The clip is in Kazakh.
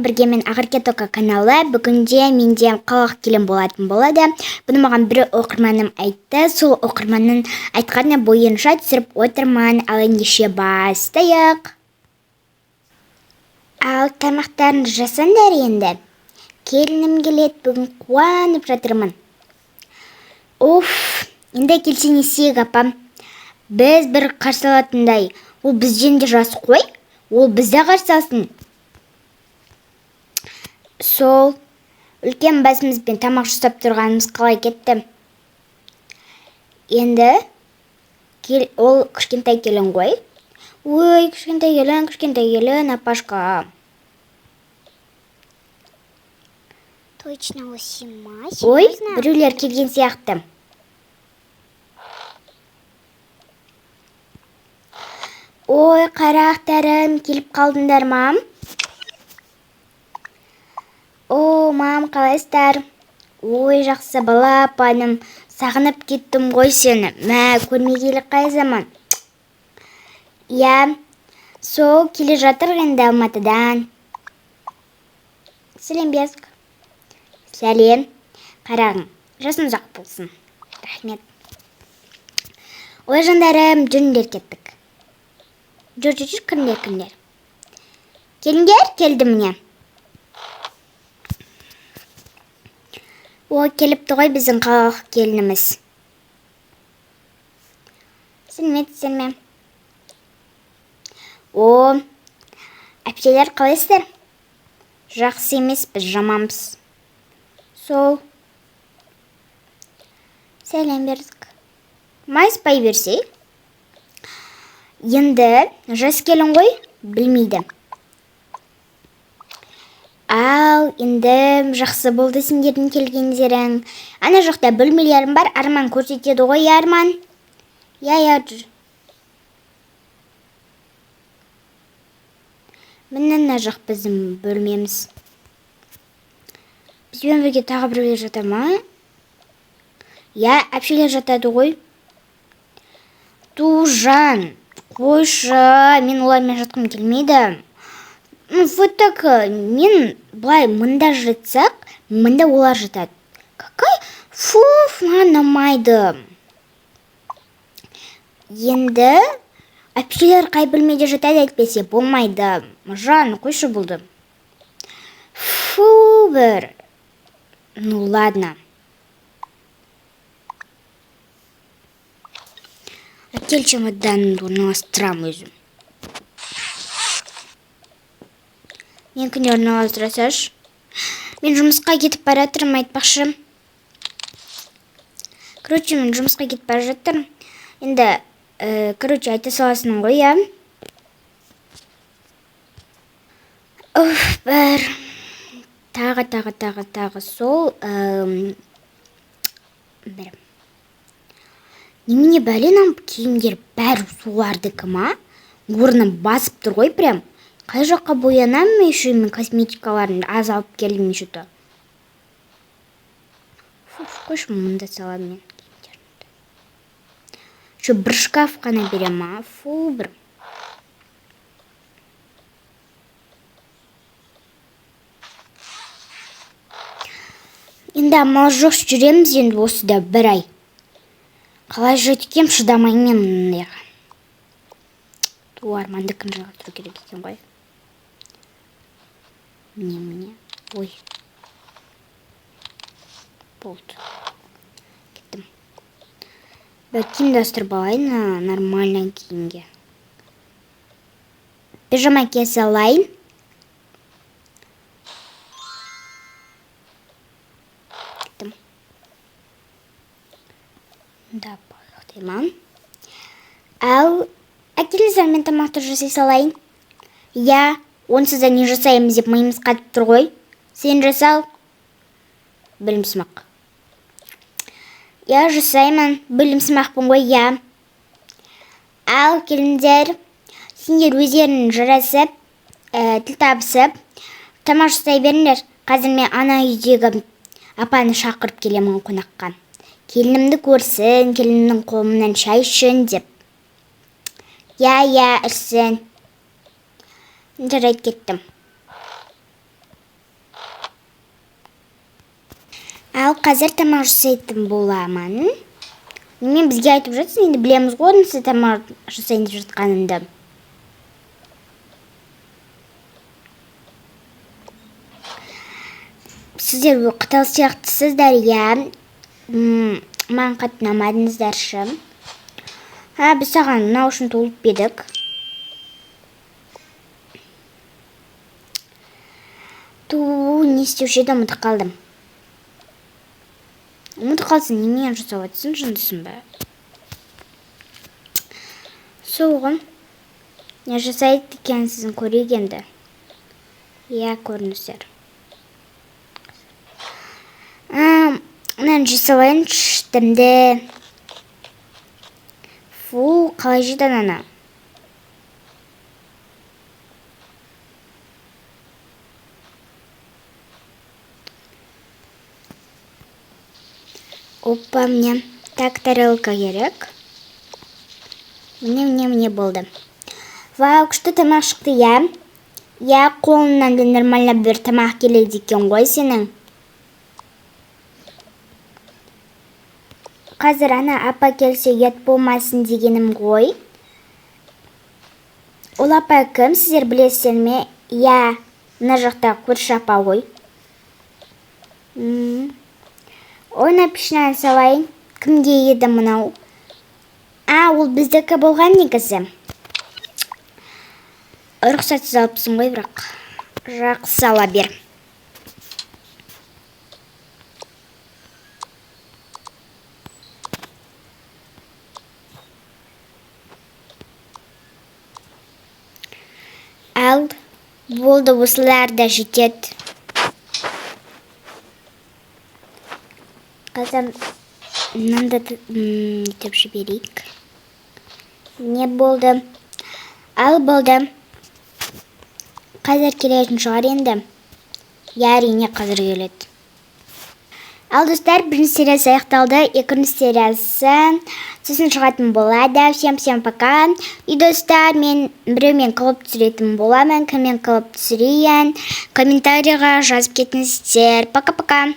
Бірге мен Ақерке Тока каналы. Бүгінде менде қалалық келін болатын болады. Бұны маған бір оқырманым айтты. Сол оқырманның айтқаны бойынша түсіріп отырмын. Ал ендеше бастайық. Ал тамақтарыңды жасаңдар енді. Келінім келеді, бүгін қуанып жатырмын. Уф, енді келсе не істейік, апам? Біз бір қарсы алатындай, ол бізден де жас қой, ол бізді қарсы алсын. Сол үлкен басымызбен тамақ жасап тұрғанымыз қалай кетті? Енді ол кішкентай келін ғой. Ой, кішкентай келін, кішкентай келін, апашка. Точно Осима, Ой, серьезно? Біреулер келген сияқты. Ой, қарақтарым, келіп қалдыңдар ма? О, мам, қалайсыздар? Ой, жақсы, балапаным, сағынып кеттім ғой сені. Мә, көрмегелі қай заман? Иә, сол келе жатыр енді Алматыдан. Сәлем, Берск. Сәлем, қарағым, жасың ұзақ болсын. Рахмет. Ой, жандарым, жүріңдер, кеттік. Жүр, жүр, жүр, кіріңдер, кіріңдер. Келіңдер, келді міне. О, келіпті ғой біздің қалалық келініміз. Сәлеметсіздер ме? О, әпшелер, қалайсыздар? Жақсы емеспіз, жаманбыз. Сол. Сәлем бердік. Майыспай берсей. Енді жас келін ғой, білмейді. Ал, енді жақсы болды сендердің келгендерің. Ана жақта бөлмелерім бар, Арман көрсетеді ғой, иә, Арман? Иә, иә, жүр. Міне мына жақ біздің бөлмеміз. Бізбен бірге тағы біреулер жата ма? Иә, әпшелер жатады ғой. Тужан, қойшы, мен олармен жатқым келмейді. Ну, вот так, мен былай мында жатсақ, мында олар жатады. Какая? Фу, маған ұнамайды. Енді әпшелер қай бөлмеде жатады, әйтпесе болмайды. Жан, қойшы болды. Фу, бір. Ну, ладно. Әкел чемоданымды, орналастырамын өзім. Менікіне орналастыра салшы. Мен жұмысқа кетіп бара жатырмын, айтпақшы. Короче, мен жұмысқа кетіп бара жатырмын. Енді, короче, айта саласың ғой, иә? Уф, бір. Тағы, тағы, тағы, тағы сол, бір. Немене бәле мынау киімдер бәрі солардікі ма? Орнын басып тұр ғой прям. Қай жаққа боянамын еще, мен косметикаларымды аз алып келдім еще то. Фу, қойшы, мында саламын мен киімдерімді. Еще бір шкаф қана берем ма? Фу, бір. Енді амал жоқ, жүреміз енді осыда бір ай. Қалай жүреді екенмін, шыдамаймын мен мындайға. Ту, Армандікін жайғастыру керек екен ғой. Міне, міне. Ой. Болды. Кеттім. Бір киімді ауыстырып алайын, нормально киімге. Пижама кие салайын. Кеттім. Да, тоқтаймын. Ал, әкеліңіздер, мен тамақты жасай салайын. Иә, онсыз да не жасаймыз деп миымыз қатып тұр ғой. Сен жасал. Білімсімақ. Иә, жасаймын. Білімсімақпын ғой, иә. Ал, келіңдер. Сендер өздерің жарасып, тіл табысып, тамақ жасай беріңдер. Қазір мен ана үйдегі апаны шақырып келемін қонаққа. Келінімді көрсін, келінімнің қолынан шай ішсін деп. Иә, иә, ішсін. Жарайды, кеттім. Ал қазір тамақ жасайтын боламын. Немен бізге айтып жатсың, енді білеміз ғой оның сіз тамақ жасайын деп жатқаныңды. Сіздер қытал сияқтысыздар, иә. Маған қатты ұнамадыңыздаршы. А, біз саған мынау үшін толып едік. Ту, не істеуші еді, ұмытып қалдым. Ұмытып қалсың, немен жасап жатсың, жындысың ба? Сол ғой. Не жасайды екенсізін көрейік енді. Иә, көріңіздер. Мынаны жей салайыншы, дәмді. Фу, қалай жейді ананы? Опа, мне так тарелка керек. Мне болды. Вау, күшті тамақ шықты, иә? Иә, қолыңнан да нормально бір тамақ келеді екен ғой сенің. Қазір ана апа келсе ұят болмасын дегенім ғой. Ол апа кім, сіздер білесіздер ме? Иә, мына жақта көрші апа ғой. Ойна пішінен салайын. Кімге еді мынау? А, ол біздікі болған негізі. Рұқсатсыз алыпсың ғой бірақ. Жақсы, ала бер. Ал, болды, осылар да жетеді. Қазір мынаны да нетіп жіберейік. Не болды? Ал, болды. Қазір келетін шығар енді. Иә, әрине қазір келеді. Ал, достар, бірінші сериясы аяқталды. Екінші сериясы сосын шығатын болады. Всем, всем пока. И, достар, мен біреумен қылып түсіретін боламын. Кіммен қылып түсірейін? Комментарийға жазып кетіңіздер. Пока-пока.